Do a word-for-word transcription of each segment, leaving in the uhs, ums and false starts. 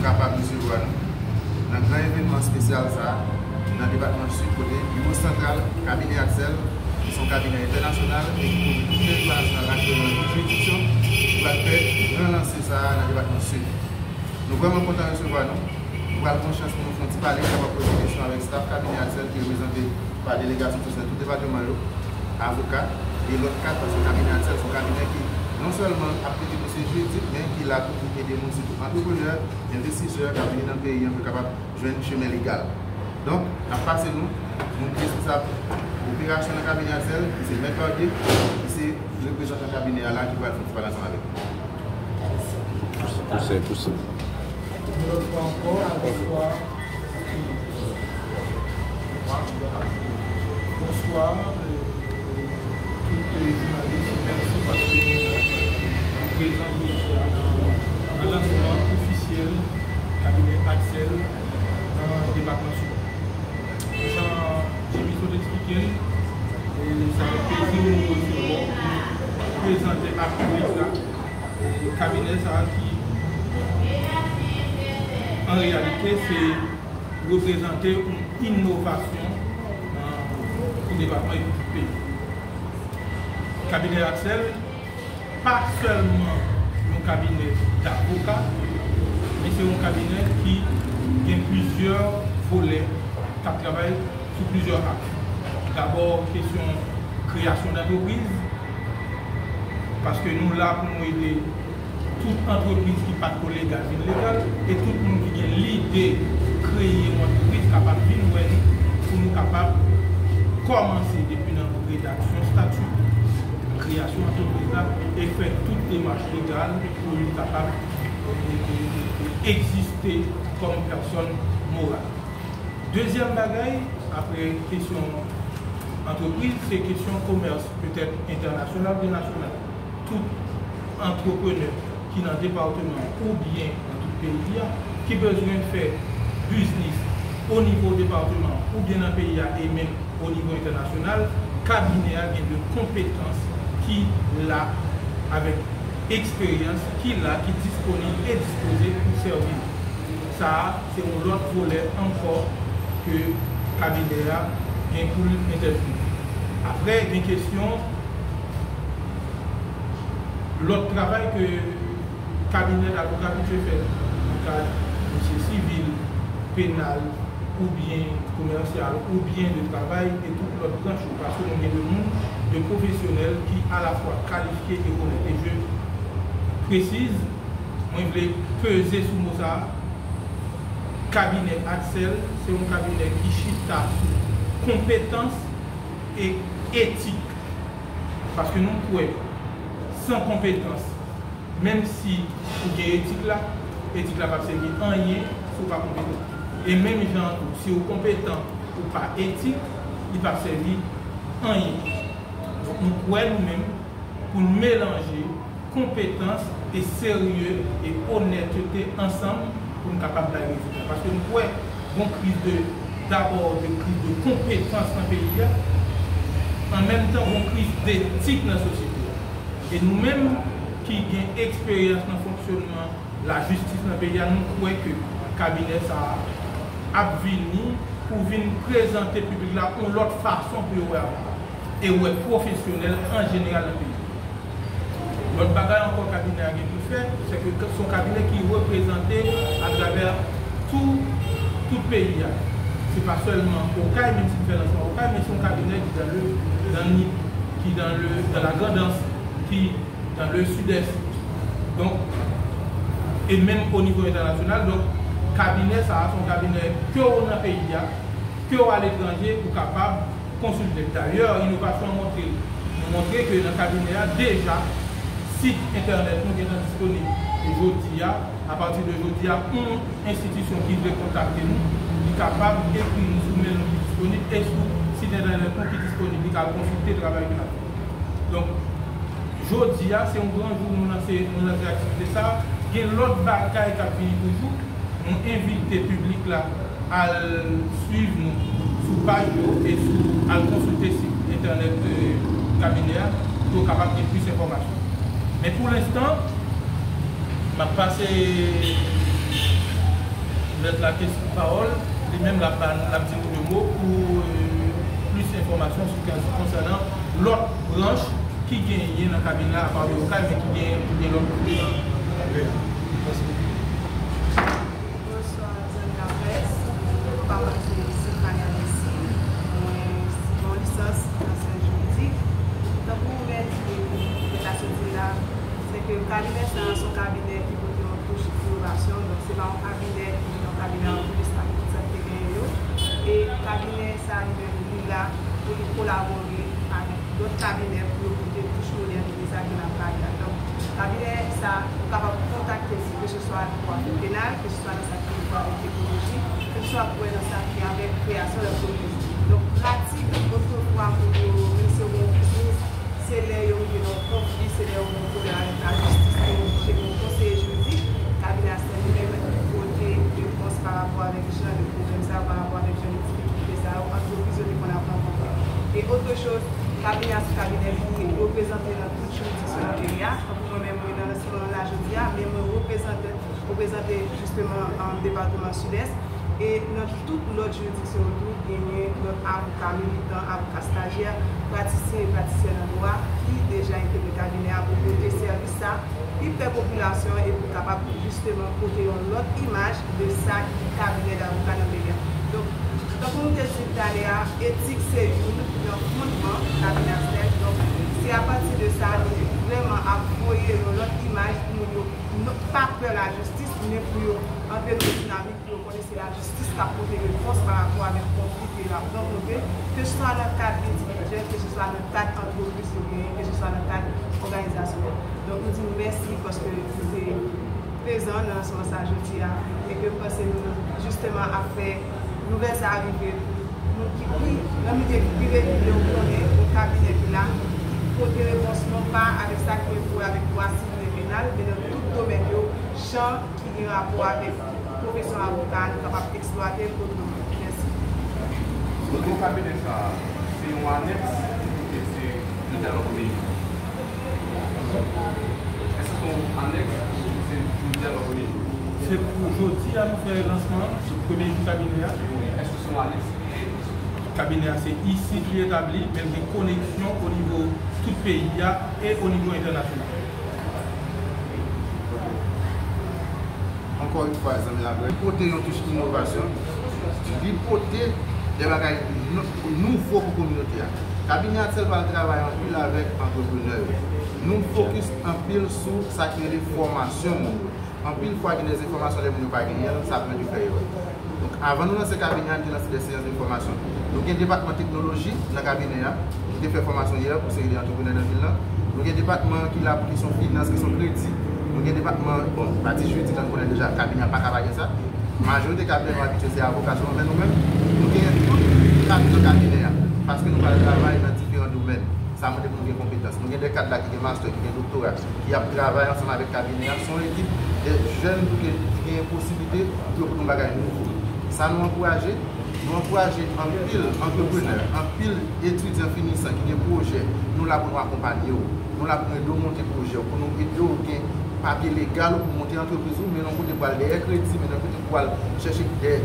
kapab resevwa nou nan gran evènman espesyal sa a nan depatman Sid, kote biwo santral kabinè Axel, ki se yon kabinè entènasyonal e ki kouvri tout teritwa nasyonal ak nan jiridiksyon, pral fè gran lanse sa a nan depatman Sid. Nou vrèman kontan resevwa nou. Nou pral pran chans pou nou fè yon ti pale, nou kapab poze kesyon avèk staf kabinè Axel ki reprezante pa delegasyon ki soti nan tout depatman yo, avoka e lòt kad, paske kabinè Axel se yon kabinè ki non sèlman ap trete dosye jiridik, men ki la tou pou ede moun, sitou antreprenè, envestisè k ap vini nan peyi an pou yo kapab jwenn chemen legal. Donk, n ap pase nou, moun ki responsab operasyon nan kabinè Axel, ki se Mèt Barbier, ki se reprezantan kabinè a la, ki pral fè yon ti pale ansanm avèk nou. Pouse, pouse. Yon lòt fwa ankò, bonswa. Bonswa, euh, tout, euh, jounalis, mèsi paske nou prezan jodi a nan, nan lansman ofisyèl kabinè Axel nan depatman Sid. Jan Jimmy sot eksplike l, e se avèk plezi nou resevwa w pou prezante ak piblik la, e, kabinè sa a ki, an reyalite, se reprezante yon inovasyon nan, pou depatman e pou tout peyi. Kabinè Axel pa sèlman yon kabinè davoka, men se yon kabinè ki gen plizyè volè k ap travay sou plizyè aks. Dabò, kesyon kreyasyon dantrepriz, paske nou la pou nou ede tout antrepriz ki pa t ko legal vin legal, e tout moun ki gen lide kreye yon antrepriz kapab vin wè nou, pou nou kapab kòmanse depi nan redaksyon estati, kreyasyon antrepriz la, e fè tout demach legal pou li kapab, e, e, e, e, egziste kòm pèsòn moral. Dezyèm bagay, apre kesyon antrepriz, se kesyon komès, petèt entènasyonal oubyen nasyonal. Tout antreprenè ki nan depatman oubyen nan tout peyi a, ki bezwen fè biznis o nivo depatman oubyen nan peyi a e menm o nivo entènasyonal, kabinè a gen de konpetans ki la, avèk eksperyans ki la, ki disponib e dispoze pou sèvi. Sa a, se yon lòt volè ankò ke kabinè a gen pou l entèvni. Apre, gen kesyon, lòt travay ke kabinè davoka abitye fè nan kad dosye sivil, penal, oubyen komèsyal, oubyen de travay, e tout lòt branch yo, paske nou gen de moun, de pwofesyonèl ki alafwa kalifye e onèt. E je presize, mwen vle peze sou mo sa a, kabinè Axel, se yon kabinè ki chita sou konpetans e etik. Paske nou kwè, san konpetans, menm si ou gen etik la, etik la p ap sèvi anyen si w pa konpetan. E menm jan an tou, si w konpetan, ou pa etik, li p ap sèvi anyen. Donk, nou kwè nou menm, pou n melanje konpetans e serye e onètete ansanm pou n kapab bay rezilta. Paske n kwè gon kriz de, dabò de kriz de konpetans nan peyi a, an menm tan gon kriz detik nan sosyete a. E nou menm ki gen eksperyans nan fonksyònman lajistis nan peyi a, nou kwè ke kabinè sa a ap vini pou vin prezante piblik la yon lòt fason pou yo wè avoka e wè pwofesyonèl an jeneral nan peyi a. Lòt bagay ankò kabinè a gen pou l fè, se ke se yon kabinè ki reprezante atravè tou, tout peyi a. Se pa sèlman Okay, menm si n fè lansman Okay, men se yon kabinè ki dans le, dans le, ki dans le, dans la Grandans, ki dans le Sud-Est. Donk, e menm o nivo entènasyonal, donk, kabinè sa a, se yon kabinè ke w nan peyi a, ke w aletranje, ou kapab konsilte. Dayè, inovasyon an montre, nou montre ke nan kabinè a, deja, sit entènèt nou gentan disponib. E jodi a, apati de jodi a, yon enstitisyon ki vle kontakte nou, li kapab ekri nou sou mèl nou ki disponib e sou sit entènèt nou ki disponib. Li ka al konsilte travay ke n ap fè. Donk, jodi a, se yon gran jou nou lanse, nou lanse aktivite sa a. Gen lòt bagay k ap vini toujou. Nou envite piblik la al swiv nou sou paj yo e sou, al konsilte sit entènèt, euh, kabinè a pou yo kapab gen plis enfòmasyon. Men pou lenstan, m ap pase, Mèt Lakes pawòl, li menm l ap ba, l ap di nou de mo pou, euh, plis enfòmasyon sou kè-, konsènan lòt branch ki genyen nan kabinè a, apa de Okay, men ki genyen, ki gen lòt kote nan, nan peyi a. Mèsi. Bonswa, zanmi laprès. Pa mwen se Sylvania Messi. Mwen, mwen lisans nan syans jiridik. Tankou Mèt, Mèt la sot di la, se ke kabinè sa a se yon kabinè ki pote yon touch inovasyon. Donk, se pa yon kabinè ki vin yon kabinè an plis pami tout sa ki te genyen yo. E kabinè sa a, li menm, li la pou li kolabore avèk lòt kabinè pou yo pote touch modènite sa ke n ap pale a. Donk, kabinè sa, ou kapab kontakte nou, ke se swa nan afè penal, ke se swa nan sa ki gen pou wè avèk teknoloji, ke se swa pou wè nan sa ki avèk kreyasyon lantrepriz. Donk, pratik, otrefwa, moun yo, menm si yo gen yon biznis, se lè yo rive nan yon konfli, se lè yo gen yon pwoblèm avèk lajistis, ke yo touche yon konseye jiridik, kabinè a se li menm ki pote repons pa rapò avèk jan de pwoblèm sa yo, pa rapò avèk jan de difikilte sa yo, antrepriz yo te konn ap rankontre. E otre choz, kabinè a se kabinè ki reprezante nan tout jiridiksyon nan peyi a. Tankou mwen menm, mwen nan lansman an la jodi a, men mwen reprezante, reprezante jisteman, um, depatman Sidès. E nan tout lòt jiridiksyon yo tou, genyen lòt avoka militan, avoka stajyè, pratisyen e pratisyèn an dwa ki deja entegre kabinè a pou pote sèvis sa pi pre popilasyon an e pou kapab jisteman pote yon lòt imaj de sa ki kabinè davoka nan peyi a. Donk, tankou nou te di l talè a, etik se youn nan fondman kabinè ACEL. Donk, se apati de sa nou vrèman ap voye yon lòt imaj pou moun yo n-, pa pè lajistis, men pou yo antre nan yon dinamik pou yo konnen se lajistis k ap pote repons pa rapò avèk konfli ke y ap rankontre, ke se swa nan kad endivijyèl, ke se swa nan kad antrepriz yo genyen, ke se swa nan kad òganizasyon yo. Donk, nou di nou mèsi paske nou te prezan nan lansman sa jodi a, e ke m panse nou jisteman ap fè nouvèl sa a rive pou moun ki pi, nan milye ki pi rekile yo konnen yon kabinè ki la, ki pote repons non pa avèk sa ki gen pou wè avèk dwa sivil e penal, men nan tout domèn yo, jan ki gen rapò avèk pwofesyon avoka a, nou kapab eksplwate l otonom. Mèsi. Donk, kabinè sa a, se yon anèks oubyen se yon dyalòg rejyonal? Èske se yon anèks oubyen se yon dyalòg rejyonal? Se pou jodi a nou fè lansman an, se premye jou kabinè a. Wi, èske se yon anèks? Kabinè a se isit li etabli, men l gen koneksyon o nivo tout peyi a e o nivo entènasyonal. Ankò yon fwa, zanmi laprès, li pote yon touch inovasyon, li pote de bagay nou-, nouvo pou kominote a. Kabinè ACEL pral travay anpil avèk antreprenè yo. Nou fokis anpil sou sa ki rele fòmasyon moun yo. Anpil fwa, gen de enfòmasyon lè moun yo pa genyen l, sa pèmèt yo fè erè. Donk, avan nou lanse kabinè a, nou te lanse de seyans de fòmasyon. Nou gen depatman teknoloji nan kabinè a, ki te fè fòmasyon yè pou seri de antreprenè nan vil lan. Nou gen depatman ki la pou kesyon finans, kesyon kredi. Nou gen depatman, bon, pati jiridik la, nou konnen deja, kabinè a pa ka pa gen sa. Majorite kabinè nou abitye se avoka sèlman, men nou menm, nou genyen tout kat nan kabinè a, paske nou pral travay nan diferan domèn. Sa mande pou nou gen konpetans. Nou gen de kad la ki gen mastè, ki gen doktora, ki ap travay ansanm avèk kabinè a. Se yon ekip de jèn pou ke, ki genyen posiblite pou yo pote yon bagay nouvo. Sa nou ankouraje. Nou ankouraje anpil antreprenè, anpil etidyan finisan ki gen pwojè. Nou la pou nou akonpanye w. Nou la pou nou ede w monte pwojè w, pou nou ede w gen papye legal ou pou monte antrepriz ou, men nan kote pou al dèyè kredi, men nan kote pou al chèche dè,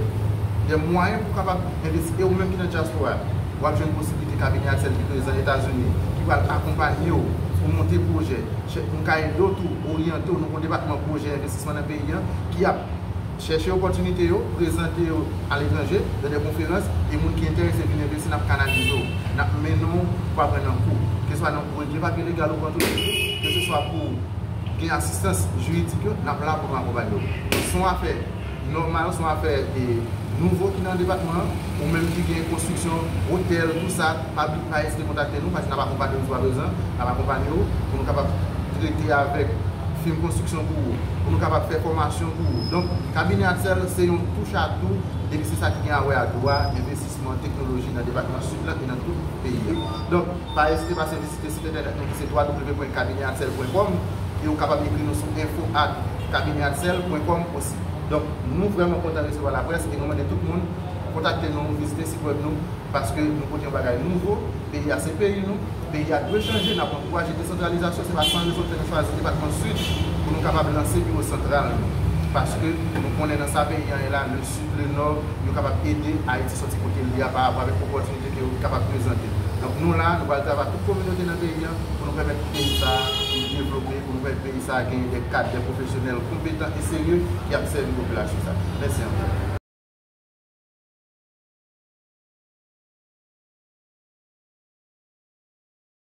dè mwayen pou kapab envesti. E ou menm ki nan dyaspora, w ap jwenn posiblite kabinè ACEL ki prezan Etazini, ki pral akonpanye w pou monte pwojè. Chè-, nou ka ede w tou, oryante w. Nou gen yon depatman pwojè envestisman nan peyi a ki ap chèche opòtinite yo, prezante yo aletranje, nan de konferans, e moun ki enterese vin envesti, n ap kanalize w, n ap mennen w pou aprann nan kou. Keseswa nan pou regle papye legal ou pou antrepriz ou, keseswa pou gen asistans jiridik yo, n ap la pou nou akonpanye w. Se yon afè nòmal, se yon afè, e, nouvo ki nan depatman an, ou menm ki gen konstriksyon, otèl, tou sa, pa, pa ezite kontakte nou, paske n ap akonpanye w jiskaprezan, n ap akonpanye w pou nou kapab trete avèk fim konstriksyon pou ou, pou nou kapab fè fòmasyon pou ou. Donk, kabinè ACEL se yon touch a tou, epi se sa ki gen a wè a dwa, envestisman, teknoloji nan depatman Sid lan e nan tout peyi a. Donk, pa ezite pase vizite sit entènèt nou ki se w w w pwen kabinè adsel pwen kòm, e ou kapab ekri nou sou info at kabinè adsel pwen kòm osi. Donk, nou vrèman kontan resevwa laprès e nou mande tout moun kontakte nou, vizite sit wèb nou, paske nou pote yon bagay nouvo. Peyi a se peyi nou, peyi a dwe chanje, n ap ankouraje desantralizasyon, se pa san rezon ke nou chwazi depatman Sid pou nou kapab lanse biwo santral nou. Paske nou konnen nan sa peyi an ye la, le sid, le nò, yo kapab ede Ayiti sòti kote l ye a pa rapò avèk opòtinite ke yo kapab prezante. Donk nou la, nou pral travay ak tout kominote nan peyi an pou nou pèmèt peyi sa a devlope, pou nou pèmèt peyi sa a genyen de kad, de pwofesyonèl konpetan e serye ki ap sèvi popilasyon sa a. Mèsi anpil.